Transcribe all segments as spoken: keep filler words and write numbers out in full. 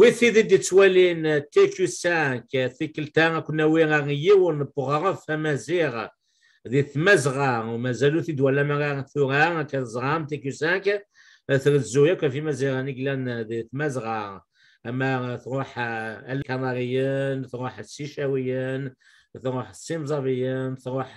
Wi tid i d-ittwalin T Q cinq, tikkelt-a ad ken-awiɣ ɣer yiwen n uɣref amaziɣ di Tmazɣa, u mazal ur t-id-twalam ara tura, akka teẓram T Q cinq trezzu yakk ɣef Imaziɣen i yellan di Tmazɣa, ama truḥ, eh, ar Lkanariyen, truḥ s Icawiyen, truḥ s Imẓabiyen, truḥ,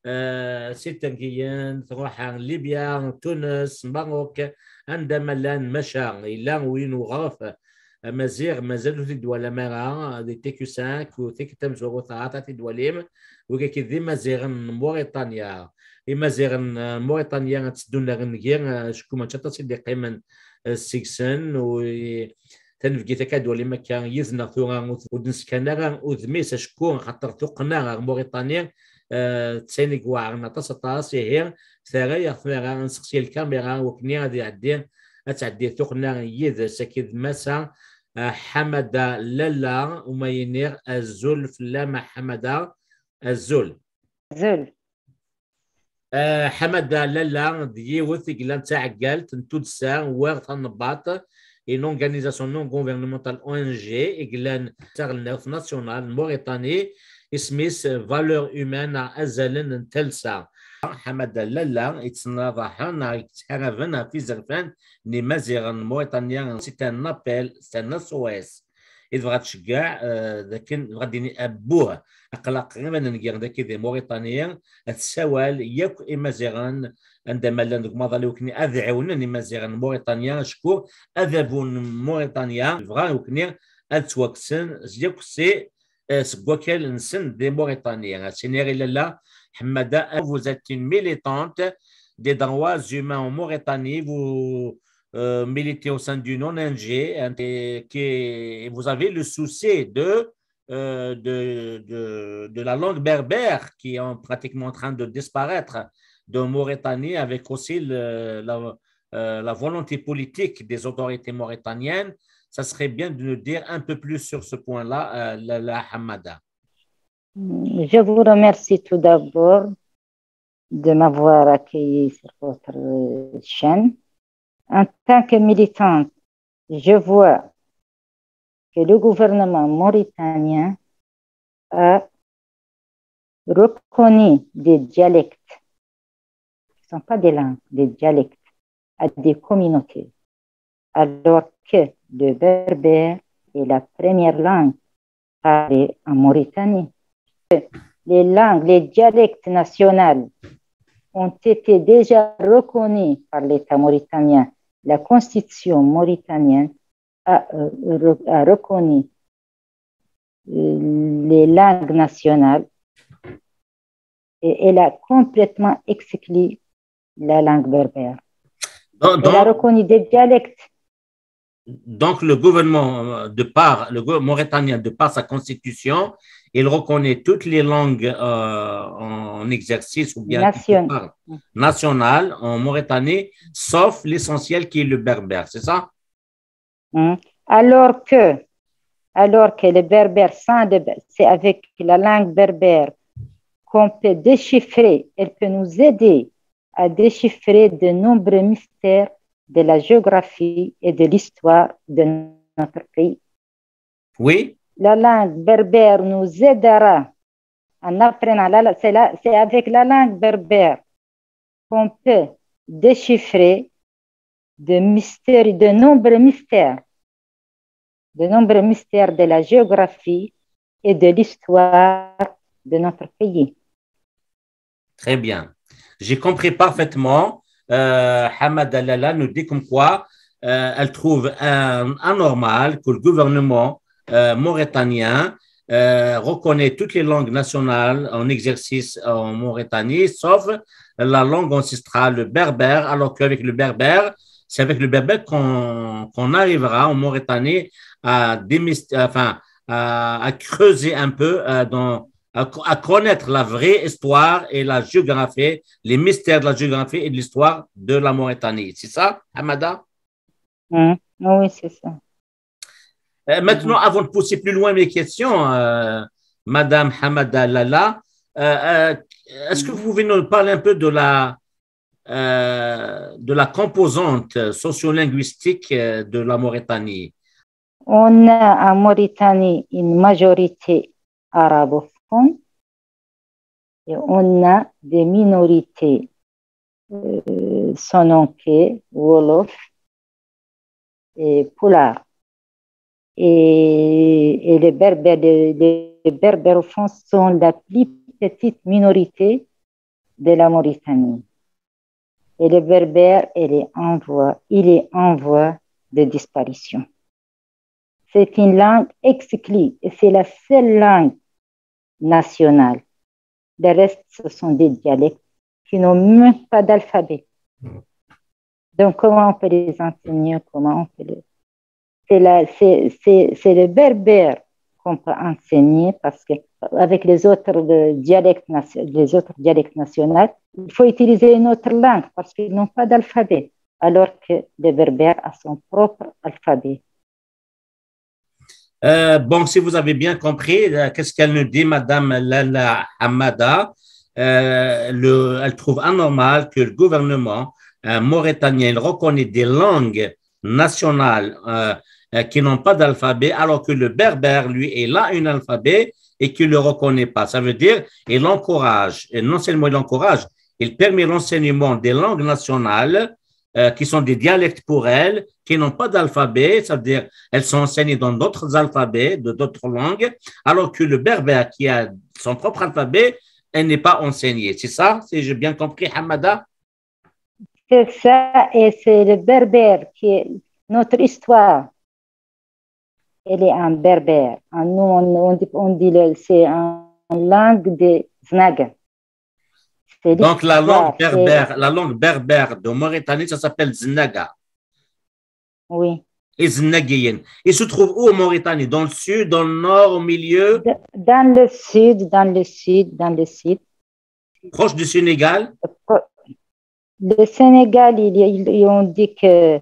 eh, s Itergiyen, truḥ ar Libya, Tunes, Merruk, anda ma llan, maca yella win uɣref amaziɣ mazal ur t-id-twalam ara di T Q cinq u tikkelt tamezwarut ad t-id-twalim, wigi-agi d Imaziɣen n Muriṭanya. Imaziɣen n Muriṭanya ad tteddun ar nnger, acku mačči aṭas i d-iqqimen, eh, seg-sen, u i-, tanebgit akka ad d-twalim akka yid-neɣ tura ur d-neskan ara udem-is, acku xaṭer tuqqna ar Muriṭani, eh, d tin i iweɛren aṭas, aṭas, ihi terra-yaɣ tmara ad nseqsi lkamira wakken ad iɛeddi, ad tɛeddi tuqqna yid-s. Akked Massa, eh, Ḥamada Lalla, uma iniɣ azul fell-am a Ḥamada, azul. Azul. Eh, Ḥamada Lalla d yiwet i yellan d taɛeggalt n tuddsa war tanebbaṭ, une organisation non gouvernementale, O N G, i yellan d taɣelnawt nationale n Mauritanie, isem-is Valeurs Humaines, azalen n talsa. Ḥamada Lalla yettnaḍaḥen neɣ yettḥaraben ɣef izerfan n Imaziɣen n Mauritania, c'est un appel, c'est un S O S. I tebɣa ad tceggeɛ, eh, d akken tebɣa ad d-tini, "Abbuh, aql-aɣ qrib ad nenger dagi di Mauritanie", ad tessawal yakk Imaziɣen anda ma llan deg umaḍal i wakken ad ɛiwnen Imaziɣen n Mauritania, acku adabu n Mauritania yebɣa i wakken ad ttwakksen yakk si, eh, seg wakal-nsen di Mauritanie. Ad s-iniɣ i Lalla Ḥemmada, vous êtes une militante des droits humains en Mauritanie, vous, euh, militez au sein d'une O N G, hein, et que vous avez le souci de, euh, de, de, de la langue berbère qui est en, pratiquement en train de disparaître de Mauritanie, avec aussi le, la, euh, la volonté politique des autorités mauritaniennes. Ça serait bien de nous dire un peu plus sur ce point-là, euh, Lalla Ḥemmada. Je vous remercie tout d'abord de m'avoir accueilli sur votre, euh, chaîne. En tant que militante, je vois que le gouvernement mauritanien a reconnu des dialectes, qui ne sont pas des langues, des dialectes, à des communautés, alors que le berbère est la première langue parlée en Mauritanie. Les langues, les dialectes nationaux ont été déjà reconnus par l'État mauritanien. La constitution mauritanienne a, euh, re-, a reconnu, euh, les langues nationales et elle a complètement exclu la langue berbère. Donc, elle a donc, reconnu des dialectes. Donc, le gouvernement, euh, de par, le gouvernement mauritanien, de par sa constitution, il reconnaît toutes les langues, euh, en, en exercice ou bien qui se parlent, nationales en Mauritanie, sauf l'essentiel qui est le berbère, c'est ça ? Hmm. Alors que, alors que le berbère, sans le ber-, c'est avec la langue berbère qu'on peut déchiffrer, elle peut nous aider à déchiffrer de nombreux mystères de la géographie et de l'histoire de notre pays. Oui. La langue berbère nous aidera en apprenant la, la, c'est la, c'est avec la langue berbère qu'on peut déchiffrer de mystères, de nombreux mystères, de nombreux mystères de la géographie et de l'histoire de notre pays. Très bien. J'ai compris parfaitement. Euh, Ḥemmada Lalla nous dit comme quoi, euh, elle trouve, euh, anormal que le gouvernement, euh, mauritanien, euh, reconnaît toutes les langues nationales en exercice en Mauritanie, sauf la langue ancestrale, le berbère, alors qu'avec le berbère, c'est avec le berbère qu'on, qu'on arrivera en Mauritanie à démyst-, enfin, à, à creuser un peu, euh, dans, à, à connaître la vraie histoire et la géographie, les mystères de la géographie et de l'histoire de la Mauritanie. C'est ça, Ḥemmada ? Hmm. Oui, c'est ça. Euh, maintenant, avant de pousser plus loin mes questions, euh, Madame Ḥemmada Lalla, euh, euh, est-ce que vous pouvez nous parler un peu de la, euh, de la composante sociolinguistique, euh, de la Mauritanie ? On a en Mauritanie une majorité arabophone et on a des minorités euh, soninké, wolof et pulaar. Et, et les Berbères, les, les Berbères au fond sont la plus petite minorité de la Mauritanie. Et le berbère, elle est en voie, il est en voie de disparition. C'est une langue exclue et c'est la seule langue nationale. Le reste, ce sont des dialectes qui n'ont même pas d'alphabet. Donc, comment on peut les enseigner, comment on peut les... C'est la- c'est- c'est- c'est le berbère qu'on peut enseigner parce que avec les autres euh, dialectes, nation- les autres dialectes nationaux, il faut utiliser une autre langue parce qu'ils n'ont pas d'alphabet, alors que le berbère a son propre alphabet. Euh, bon, si vous avez bien compris, euh, qu'est-ce qu'elle nous dit, Madame Lala Hamada? Euh, le- elle trouve anormal que le gouvernement euh, mauritanien il reconnaît des langues nationales euh, euh, qui n'ont pas d'alphabet, alors que le berbère, lui, il a un alphabet et qui ne le reconnaît pas. Ça veut dire, il encourage, et non seulement il encourage, il permet l'enseignement des langues nationales, euh, qui sont des dialectes pour elles, qui n'ont pas d'alphabet, c'est-à-dire elles sont enseignées dans d'autres alphabets, de d'autres langues, alors que le berbère qui a son propre alphabet, elle n'est pas enseignée. C'est ça, si j'ai bien compris, Hamada? C'est ça, et c'est le berbère qui est notre histoire. Elle est en berbère. En- nous, on, on dit, on dit le- c'est en langue des Znaga. C'est Donc la langue l'histoire, c'est- berbère, la langue berbère de Mauritanie, ça s'appelle Znaga. Oui. Et Znagiyen. Il se trouve où en Mauritanie? Dans le sud, dans le nord, au milieu, D- Dans le sud, dans le sud, dans le sud. Proche du Sénégal? Le Sénégal, il, il- on dit que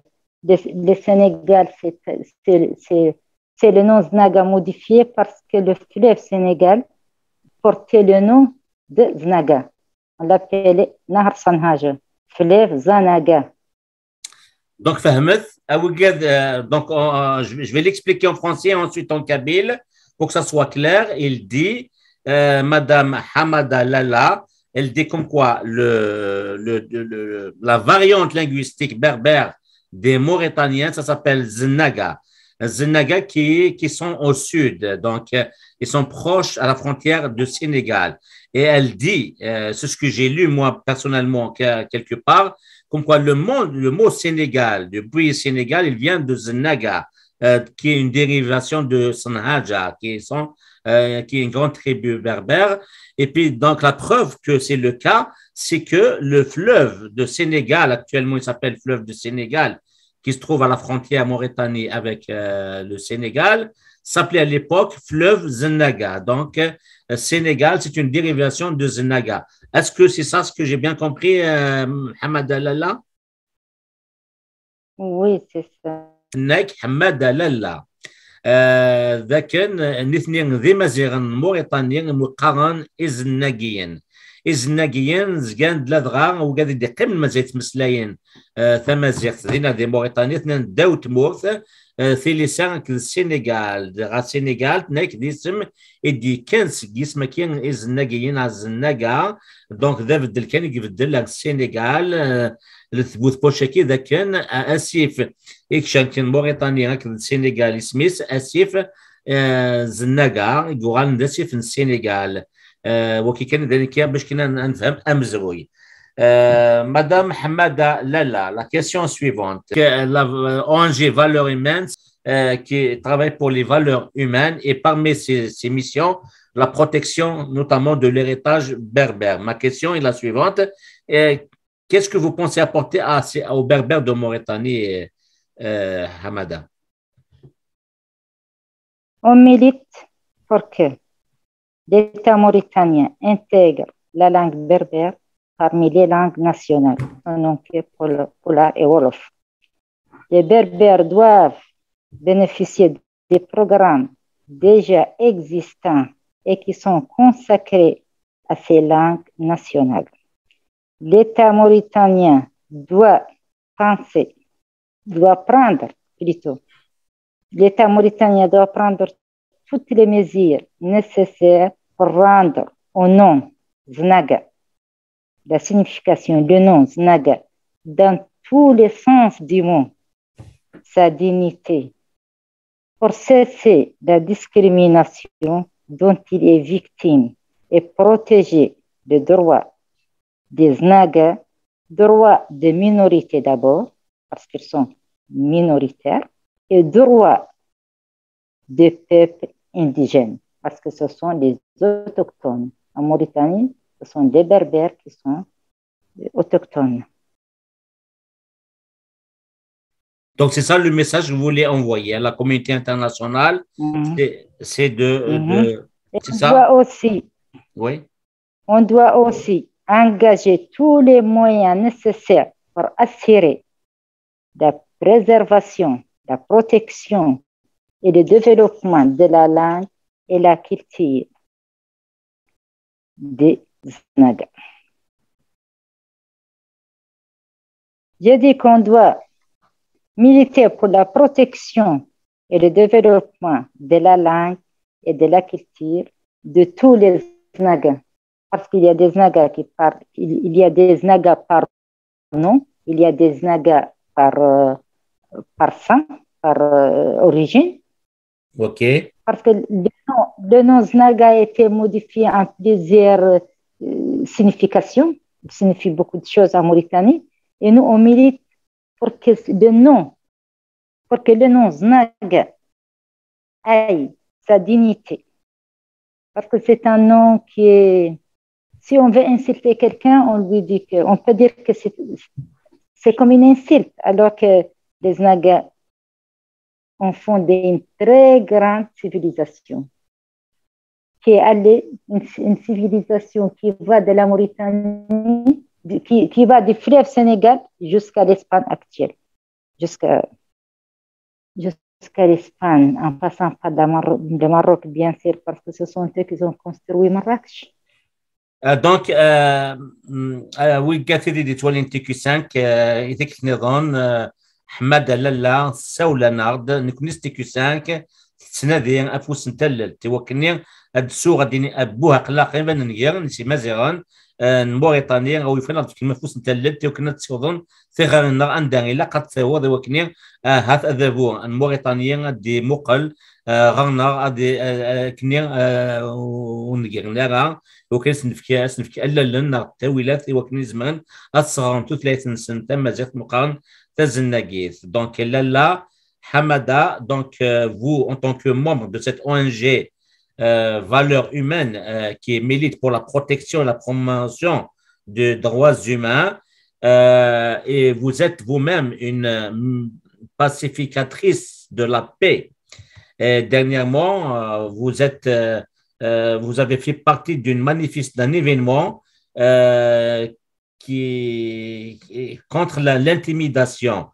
le, le Sénégal, c'est c'est- c'est- c'est le nom Znaga modifié parce que le fleuve Sénégal portait le nom de Znaga. On l'appelait Nahar Sanhaja, fleuve Zanaga. Donc, فهمت. Ah, وقاعد, euh, donc, euh, je, vais- je vais l'expliquer en français et ensuite en kabyle pour que ça soit clair. Il dit, euh, Madame Hamada Lala, elle dit comme quoi le, le- le- le- la variante linguistique berbère des Mauritaniens, ça s'appelle Znaga. Znaga qui, qui sont au sud, donc euh, ils sont proches à la frontière du Sénégal. Et elle dit, euh, c'est ce que j'ai lu moi personnellement que- quelque part, comme quoi le mot, le mot Sénégal, depuis Sénégal, il vient de Znaga, euh, qui est une dérivation de Sanhaja, qui, sont, euh, qui est une grande tribu berbère. Et puis, donc, la preuve que c'est le cas, c'est que le fleuve de Sénégal, actuellement il s'appelle fleuve de Sénégal, qui se trouve à la frontière Mauritanie avec euh, le Sénégal, s'appelait à l'époque fleuve Znaga. Donc, euh, Sénégal, c'est une dérivation de Znaga. Est-ce que c'est ça ce que j'ai bien compris, euh, Hamada Lala? Oui, c'est ça. Nek Hamada Lala. Euh, dakken nitni d imaziɣen n Mauritanie imi qqaren Izennagiyen. Izennagiyen zgan-d ladɣa wigad i d-iqqimen mazal ttmeslayen euh, tamaziɣt dinna di Mauritanie, tnan ddaw tmurt, euh, tilisa akked Sénégal. Dɣa Sénégal, nekk d isem i d-yekkan seg yisem-agi Izennagiyen, Azennaga. Donc, d abeddel kan i ibeddel ar Sénégal, euh, le tbut pochaki dakken, euh, asif i keččan kan Mauritanie akked Sénégal, isem-is asif, euh, Zennaga, i yuɣalen d asif n Sénégal. Euh, waki kan d ayen kan bac kan ad nefhem amezruy. Euh, Madame Hamada Lala, la question suivante. Que la, euh, O N G Valeurs Humaines, euh, qui travaille pour les valeurs humaines et parmi ses, ses missions, la protection notamment de l'héritage berbère. Ma question est la suivante. Euh, qu'est-ce que vous pensez apporter à, ces- aux Berbères de Mauritanie, euh, Hamada? On milite pour que l'État mauritanien intègre la langue berbère parmi les langues nationales, soninké, pul- pulaar et wolof. Les Berbères doivent bénéficier des programmes déjà existants et qui sont consacrés à ces langues nationales. L'État mauritanien doit penser, doit prendre plutôt L'État mauritanien doit prendre toutes les mesures nécessaires pour rendre au nom Znaga, la signification du nom Znaga, dans tous les sens du mot, sa dignité, pour cesser la discrimination dont il est victime et protéger les droits des Znaga, droits des minorités d'abord, parce qu'ils sont minoritaires, et droits des peuples indigènes, parce que ce sont les autochtones. En Mauritanie, ce sont des Berbères qui sont autochtones. Donc, c'est ça le message que vous voulez envoyer à la communauté internationale. Mhm. C'est, c'est de, Mhm. de- Et c'est on ça? Doit aussi, Oui. On doit aussi engager tous les moyens nécessaires pour assurer la préservation, la protection et le développement de la langue et la culture des Znaga. Je dis qu'on doit militer pour la protection et le développement de la langue et de la culture de tous les Znaga. Parce qu'il y a des Znaga qui parlent, il, il y a des Znaga par nom, il y a des Znaga par, euh, par sang, par euh, origine. OK. Parce que le nom, le nom Znaga a été modifié en plusieurs euh, significations. Il signifie beaucoup de choses en Mauritanie. Et nous, on milite pour que le nom, pour que le nom Znaga ait sa dignité. Parce que c'est un nom qui est, si on veut insulter quelqu'un, on lui dit que, on peut dire que c'est, c'est comme une insulte, alors que les Znaga ont fondé une très grande civilisation, qui est allée, une, une civilisation qui va de la Mauritanie, de- qui, qui va du fleuve Sénégal jusqu'à l'Espagne actuelle, jusqu'à jusqu'à l'Espagne, en passant par la Mar- le Maroc, bien sûr, parce que ce sont eux qui ont construit Marrakech. Euh, donc, euh, mm, euh, wiggat i d-yettwalin T Q cinq, euh, i tikkelt niḍen, euh, Ḥmada, Lalla, ssawlen-aɣ-d, nekni s T Q cinq, tettnadi afus n tallelt, i wakken ad d-suɣ, ad d-tini, abbuh, aql-aɣ iman-nneɣ, nekk d Imaziɣen, euh, n Mauritanie, a wi yufan ad d-fken afus n tallelt, i wakken ad ssiwḍen tiɣri-nneɣ anda ilaq ad taweḍ, i wakken ahat adabu n Mauritanie ad d-imuqel, euh, ɣer-neɣ, ad d-, euh, euh, akken, euh, ur negren ara, i wakken ad s-nefk, ad s-nefk allalen neɣ ttawilat i wakken ad zemren ad sɣren tutlayt-nsen tamaziɣt meqqaren tazennagit. Donc, Lalla Ḥmada, donc, euh, vous, en tant que membre de cette O N G, euh, Valeurs Humaines, euh, qui milite pour la protection et la promotion des droits humains, euh, et vous êtes vous-même une, euh, pacificatrice de la paix. Et dernièrement, euh, vous êtes, euh, euh, vous avez fait partie d'une manifeste, d'un événement, euh, qui est contre la- l'intimidation.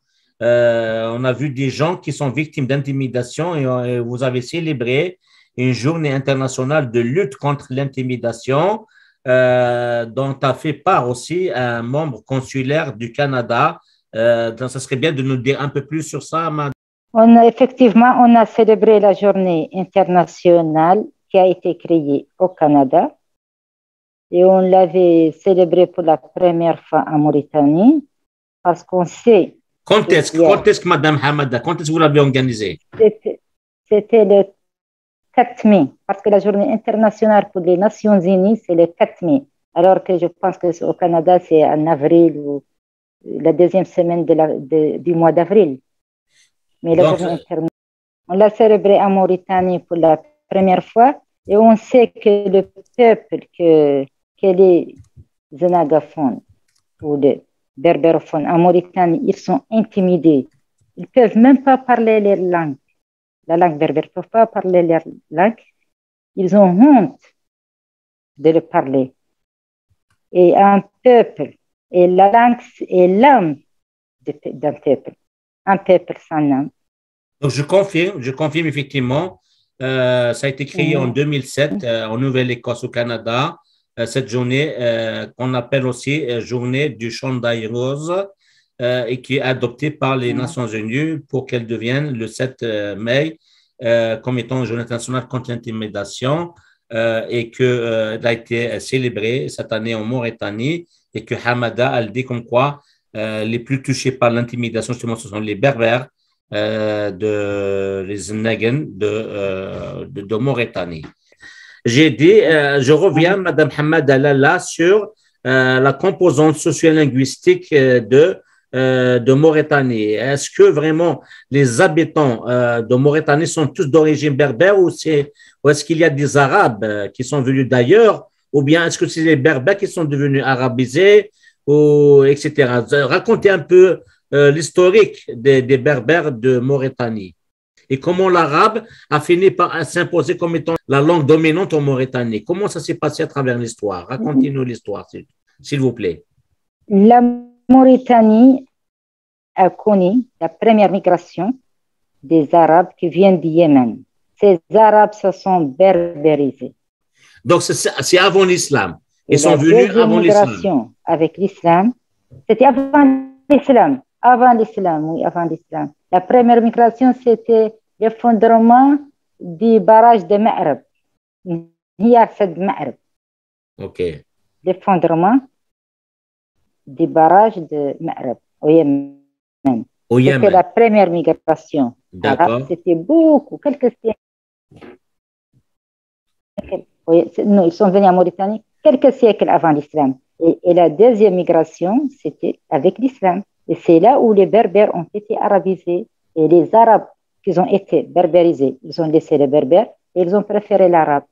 Euh, on a vu des gens qui sont victimes d'intimidation et, euh, vous avez célébré une journée internationale de lutte contre l'intimidation, euh, dont a fait part aussi un membre consulaire du Canada. Euh, donc, ça serait bien de nous dire un peu plus sur ça, madame. On a, effectivement, on a célébré la journée internationale qui a été créée au Canada. Et on l'avait célébrée pour la première fois en Mauritanie parce qu'on sait Quand est-ce, Yeah. quand est-ce que, madame Ḥmada, quand est-ce que vous l'avez organisé? C'était c'était le quatre mai, parce que la journée internationale pour les Nations Unies, c'est le quatre mai. Alors que je pense que c'est au Canada, c'est en avril ou la deuxième semaine de la, de- du mois d'avril. Mais la Donc, journée internationale, on l'a célébrée en Mauritanie pour la première fois et on sait que le peuple, que, que les Zenagaphones ou les Berbérophones en Mauritanie, ils sont intimidés. Ils ne peuvent même pas parler leur langue, la langue berbère, ils ne peuvent pas parler leur langue. Ils ont honte de le parler. Et un peuple, et la langue est l'âme de- d'un peuple. Un peuple sans âme. Donc, je confirme, je confirme effectivement. Euh, ça a été créé en Mhm. deux mille sept, euh, en Nouvelle-Écosse, au Canada. Euh, cette journée, euh, qu'on appelle aussi, euh, journée du chandail rose. euh, et qui est adoptée par les Mhm. Nations Unies pour qu'elle devienne le sept, euh, mai, euh, comme étant une journée internationale contre l'intimidation, euh, et que, euh, elle a été, euh, célébrée cette année en Mauritanie et que Hamada, elle dit comme quoi, euh, les plus touchés par l'intimidation, justement, ce sont les Berbères, euh, de, les Zennagen de, euh, de, de Mauritanie. J'ai dit, euh, je reviens, Madame Hamada Lala, sur, euh, la composante sociolinguistique, euh, de, euh, de Mauritanie. Est-ce que vraiment les habitants, euh, de Mauritanie sont tous d'origine berbère ou c'est, ou est-ce qu'il y a des Arabes, euh, qui sont venus d'ailleurs ou bien est-ce que c'est les Berbères qui sont devenus arabisés ou et cetera. Racontez un peu, euh, l'historique des, des Berbères de Mauritanie et comment l'arabe a fini par s'imposer comme étant la langue dominante en Mauritanie. Comment ça s'est passé à travers l'histoire ? Racontez-nous l'histoire, s'il, s'il vous plaît. La Mauritanie a connu la première migration des Arabes qui viennent du Yémen. Ces Arabes se sont berbérisés. Donc, c'est, c'est avant l'islam. Ils Et sont la venus deuxième avant l'islam. migration avec l'islam, c'était avant l'islam. Avant l'islam, oui, avant l'islam. La première migration, c'était l'effondrement du barrage de Ma'rib. Hiyar Sadd Ma'rib. OK. L'effondrement du barrage de Ma'rib, au Yémen. Au C'était Yémen. La première migration arabe. D'accord. C'était beaucoup, quelques siècles. Oui, c'est- non, ils sont venus en Mauritanie quelques siècles avant l'islam. Et, et la deuxième migration, c'était avec l'islam. Et c'est là où les Berbères ont été arabisés. Et les Arabes qui ont été berbérisés, ils ont laissé les Berbères et ils ont préféré l'arabe.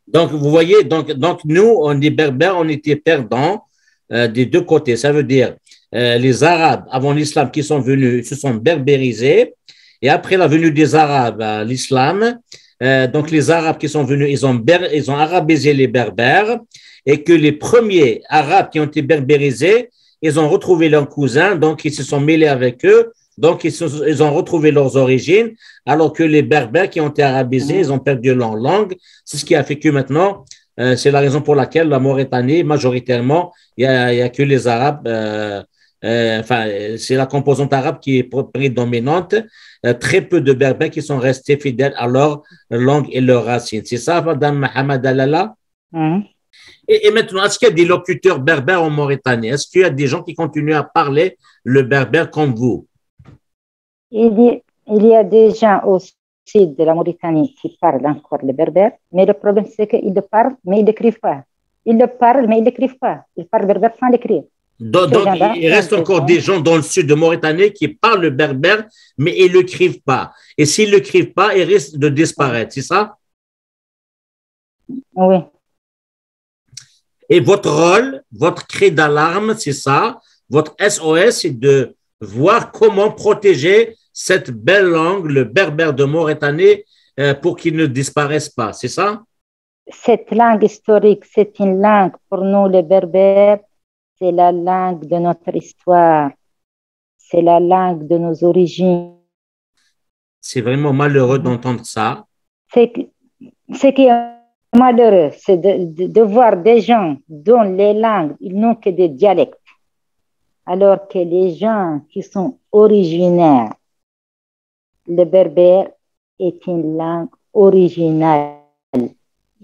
Donc, vous voyez, donc, donc nous, on est Berbères, on était perdants, euh, des deux côtés. Ça veut dire, euh, les Arabes, avant l'islam, qui sont venus, se sont berbérisés. Et après la venue des Arabes à l'islam, euh, donc les Arabes qui sont venus, ils ont, ber- ils ont arabisé les Berbères et que les premiers Arabes qui ont été berbérisés, ils ont retrouvé leurs cousins, donc ils se sont mêlés avec eux, donc ils, se- ils ont retrouvé leurs origines, alors que les Berbères qui ont été arabisés, ils ont perdu leur langue. C'est ce qui a fait que maintenant, euh, c'est la raison pour laquelle la Mauritanie, majoritairement, il y a, il y a que les Arabes, euh, euh, enfin, c'est la composante arabe qui est pr- prédominante. Euh, très peu de Berbères qui sont restés fidèles à leur langue et leurs racines. C'est ça, Madame Hamada Lala ? Hein ? Et, et maintenant, est-ce qu'il y a des locuteurs berbères en Mauritanie ? Est-ce qu'il y a des gens qui continuent à parler le berbère comme vous ? Il y, il y a des gens au sud de la Mauritanie qui parlent encore le berbère, mais le problème, c'est qu'ils le parlent, mais ils n'écrivent pas. Ils le parlent, mais ils n'écrivent pas. Ils parlent berbère sans l'écrire. Donc, Ces donc, gens-là il reste sont encore présents. Des gens dans le sud de Mauritanie qui parlent le berbère, mais ils ne l'écrivent pas. Et s'ils ne l'écrivent pas, ils risquent de disparaître, c'est ça ? Oui. Et votre rôle, votre cri d'alarme, c'est ça. Votre S O S, c'est de voir comment protéger cette belle langue, le berbère de Mauritanie, euh, pour qu'il ne disparaisse pas, c'est ça ? Cette langue historique, c'est une langue pour nous les Berbères, c'est la langue de notre histoire, c'est la langue de nos origines. C'est vraiment malheureux Mhm. D'entendre ça. C'est que- ce qui est malheureux, c'est de, de- de voir des gens dont les langues, ils n'ont que des dialectes, alors que les gens qui sont originaires, le berbère est une langue originale,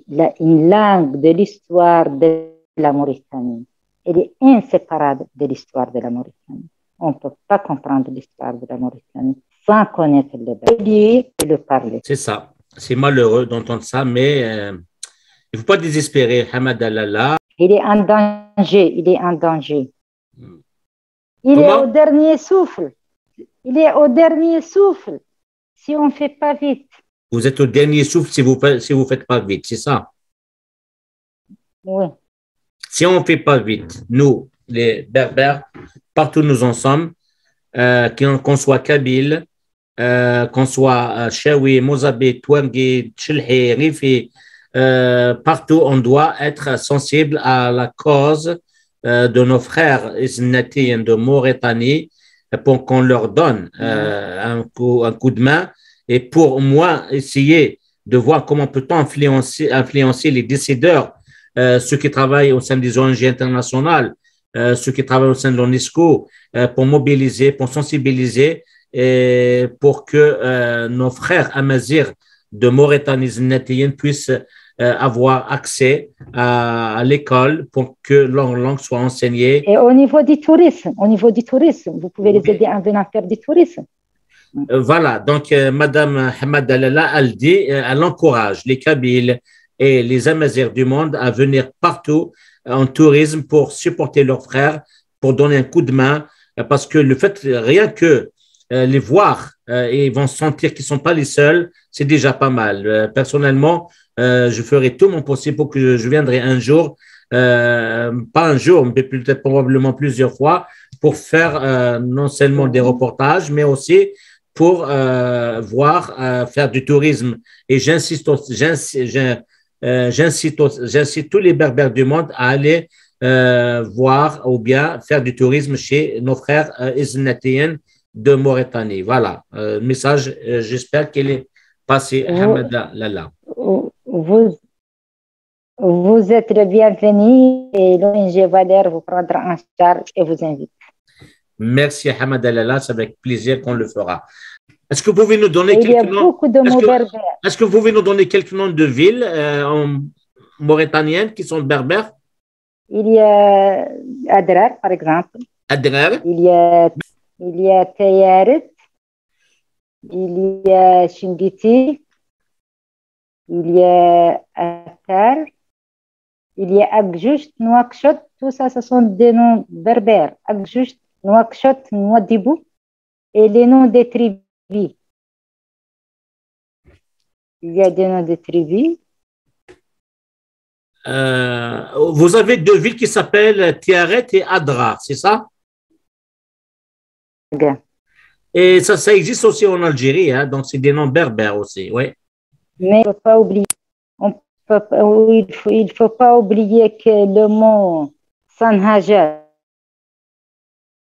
la- une langue de l'histoire de la Mauritanie. Elle est inséparable de l'histoire de la Mauritanie. On ne peut pas comprendre l'histoire de la Mauritanie sans connaître le berbère et le parler. C'est ça. C'est malheureux d'entendre ça, mais euh, il ne faut pas désespérer, Hamada Lala. Il est en danger, il est en danger. Il est Comment ? Au dernier souffle. Il est au dernier souffle si on ne fait pas vite. Vous êtes au dernier souffle si vous ne si vous faites pas vite, c'est ça ? Oui. Si on ne fait pas vite, nous, les Berbères, partout où nous en sommes, euh, qu'on qu'on soit kabyle, euh, qu'on soit euh, chaoui, mozabite, touareg, tchelhi, rifi, euh, partout, on doit être sensible à la cause euh, de nos frères isnatiens de Mauritanie pour qu'on leur donne euh, un, coup, un coup de main et pour moi essayer de voir comment peut-on influencer, influencer les décideurs, euh, ceux qui travaillent au sein des O N G internationales, euh, ceux qui travaillent au sein de l'UNESCO, euh, pour mobiliser, pour sensibiliser et pour que euh, nos frères amazighs de Maurétanie, Izennateyen, puissent euh, avoir accès à, à l'école pour que leur langue soit enseignée. Et au niveau du tourisme, au niveau du tourisme, vous pouvez les aider en venant faire du tourisme. Euh, voilà, donc euh, Madame Hamada Lala, elle dit, euh, elle encourage les Kabyles et les Amazirs du monde à venir partout euh, en tourisme pour supporter leurs frères, pour donner un coup de main, euh, parce que le fait, rien que euh, les voir, euh, et ils vont sentir qu'ils sont pas les seuls, c'est déjà pas mal. Euh, personnellement, euh, je ferai tout mon possible pour que je, je viendrai un jour, euh, pas un jour, mais peut-être probablement plusieurs fois, pour faire euh, non seulement des reportages, mais aussi pour euh, voir, euh, faire du tourisme. Et j'insiste, aussi- j'insi- j'in- euh, j'incite, aussi- j'incite tous les Berbères du monde à aller euh, voir ou bien faire du tourisme chez nos frères euh, Izennateyen de Maurétanie. Voilà, euh, message, euh, j'espère qu'il est passé, Vous- Hamada Lala. Vous, vous, vous êtes le bienvenu et l'ONG Valère vous prendra en charge et vous invite. Merci, Hamada Lala, c'est avec plaisir qu'on le fera. Est-ce que vous pouvez nous donner Et il y a quelques noms beaucoup de est-ce mots que- berbères. Est-ce que vous pouvez nous donner quelques noms de villes euh, en- maurétaniennes qui sont berbères? Il y a Adrar, par exemple. Adrar, Il y a, il y a Tayaret. Il y a Shingiti. Il y a Atar. Il y a Akjouj, Nouakchott. Tout ça, ce sont des noms berbères. Akjouj, Nouakchott, Nouadhibou. Et les noms des tribus. Il y a des noms des tribus. euh, vous avez deux villes qui s'appellent Tiaret et Adrar, c'est ça? Bien. Et ça, ça existe aussi en Algérie, hein, donc c'est des noms berbères aussi, oui. Mais il ne faut pas oublier, on peut pas- il faut, il faut pas oublier que le mot Sanhaja,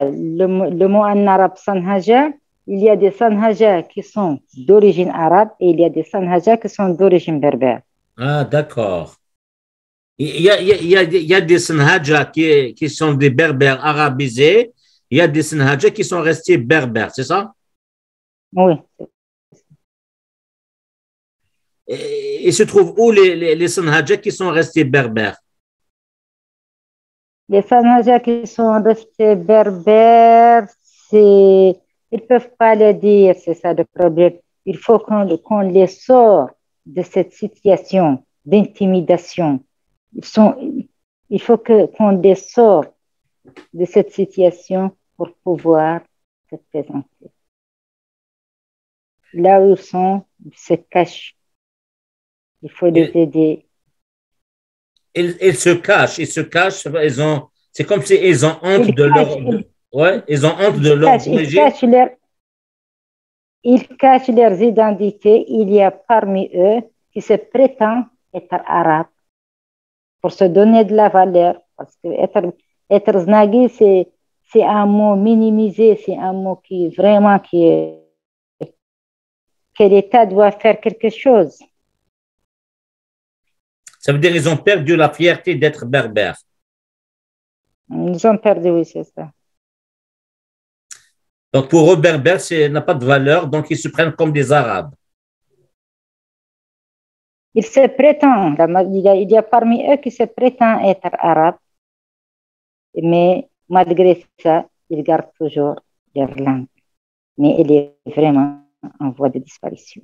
le, mot- le mot en arabe Sanhaja, il y a des Sanhaja qui sont d'origine arabe et il y a des Sanhaja qui sont d'origine berbère. Ah, d'accord. Il y a, il y a, il y a, il y a des Sanhaja qui, qui sont des berbères arabisés, il y a des Sanhaja qui sont restés berbères, c'est ça? Oui. Et, et se trouvent où les, les, les Sanhaja qui sont restés berbères? Les Sanhaja qui sont restés berbères, c'est, ils ne peuvent pas le dire, c'est ça le problème. Il faut qu'on qu'on les sort de cette situation d'intimidation. Ils sont, il faut que qu'on les sort de cette situation pour pouvoir se présenter. Là où ils sont, ils se cachent. Il faut les Et- aider. Ils, ils se cachent, ils se cachent, ils ont, c'est comme si ils ont honte Ils de leur, cachent, de- ouais, ils ont honte de Ils leur cachent, ils origine. cachent leur, ils cachent leurs identités. Il y a parmi eux qui se prétendent être arabes pour se donner de la valeur. Parce que être, être Znagi, c'est, c'est un mot minimisé, c'est un mot qui vraiment qui est, que l'État doit faire quelque chose. Ça veut dire qu'ils ont perdu la fierté d'être berbères. Ils ont perdu, oui, c'est ça. Donc pour eux, berbère, c'est, n'a pas de valeur, donc ils se prennent comme des Arabes. Ils se prétendent, la ma- il y a, il y a parmi eux qui se prétendent être arabes, mais malgré ça, ils gardent toujours leur langue. Mais elle est vraiment en voie de disparition,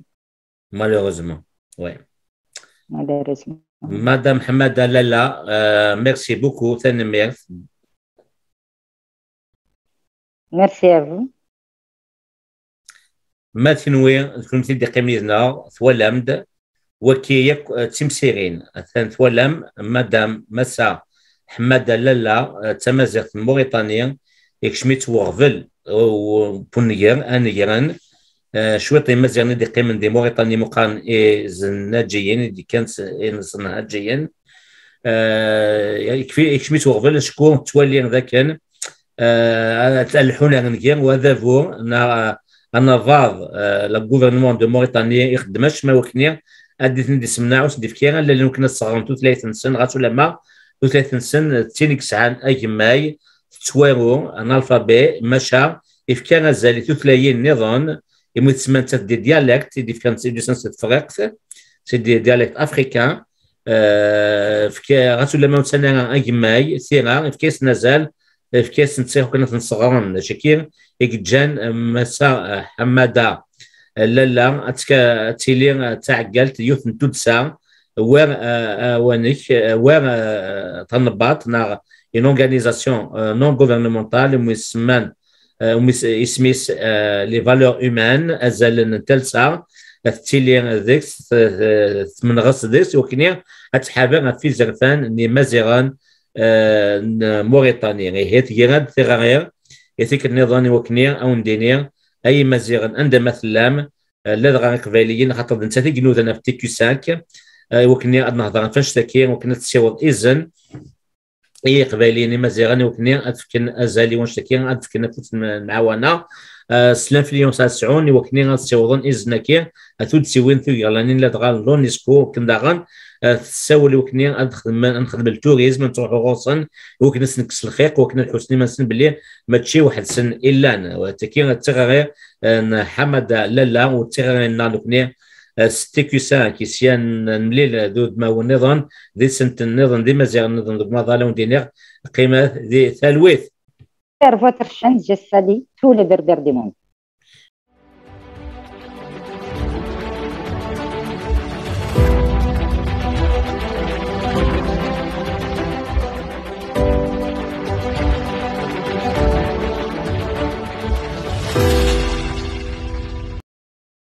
Malheureusement. Ouais. malheureusement. Madame Hamada Lala, euh, merci beaucoup. Tanemmirt. Merci à vous. Ma tenwi, d kennemti d-iqqimen yid-neɣ, twalam-d, waki yakk, eh, d timsirin. Atan twalam, Madame Massa Ḥemmada Lalla, eh, d tamaziɣt n Muṛiṭani, ikcem-itt weɣbel, eh, n unegren, anegren, eh, cwiṭ Imaziɣen i d-iqqimen di Muṛiṭani, meqqaren Izennaǧiyen, i d-ikkan s-, Izennaǧiyen. Eh, ikfi-, ikcem-itt weɣbel, acku ttwali dakken, eh, ad, ad lḥun ar nnger, wa d adabu, neɣ, eh, anabaḍ, eh, le gouvernement de Mauritanie ixeddem acemma wakken ad d-iten-id-isemneɛ, ur sen-d-ifki ara allalen wakken ad sseɣren tutlayt-nsen, ɣas ulamma tutlayt-nsen d tin i yesɛan agemmay, yettwaru analfabi, maca yefka azal i tutlayin nniḍen, imi tsemma nettat des dialectes i d-yefkan seg tefriqt, c'est des dialectes africains. Ɣas ulamma ur sɛin ara agemmay, tira yefka-yasen azal, yefka-yasen ttix akken ad ten-sseɣren. D acu-agi i yeǧǧan Massa Ḥamada Lalla ad tili d taɛeggalt, yiwet n tuddsa war wanek, war tanebbaḍt neɣ une organisation non gouvernementale umi semman, isem-is les valeurs humaines, azal n talsa, tettili deg-s, tmenɣes deg-s i wakken ad tḥader ɣef yizerfan n Yimaziɣen n Muritani. Ihi tger-d tiɣri i tikkelt nniḍen i wakken ad wen-d-tini ay Imaziɣen anda ma tellam, ladɣa Iqbayliyen, axaṭer d nettat i inudan ɣef T Q cinq, i wakken ad nehder ɣef annect-agi, i wakken ad tessiweḍ izen i Iqbayliyen Imaziɣen, i wakken ad fken azal i wannect-agi, ad fken afus n lemɛawana s l'influence ad sɛun, i wakken ad ssiwḍen izen-agi a tuddsiwin tugerlanin, ladɣa l'UNESCO, akken daɣen tessawel i wakken ad nexdem, ad nexdem le tourisme, ad nettruḥu ɣur-sen, i wakken ad sen-nekkes lxiq, i wakken ad ḥussen iman-nsen belli mačči weḥd-sen i llan. Tagi d tiɣri n Ḥamada Lalla, u d tiɣri-nneɣ nekni s T Q cinq, i sya nemlil d udmawen nniḍen, d isenten nniḍen, d Imaziɣen nniḍen deg umaḍal, a wen-d-iniɣ qqimet di talwit. Tervot Rcand, je salue tous les Berbères du monde.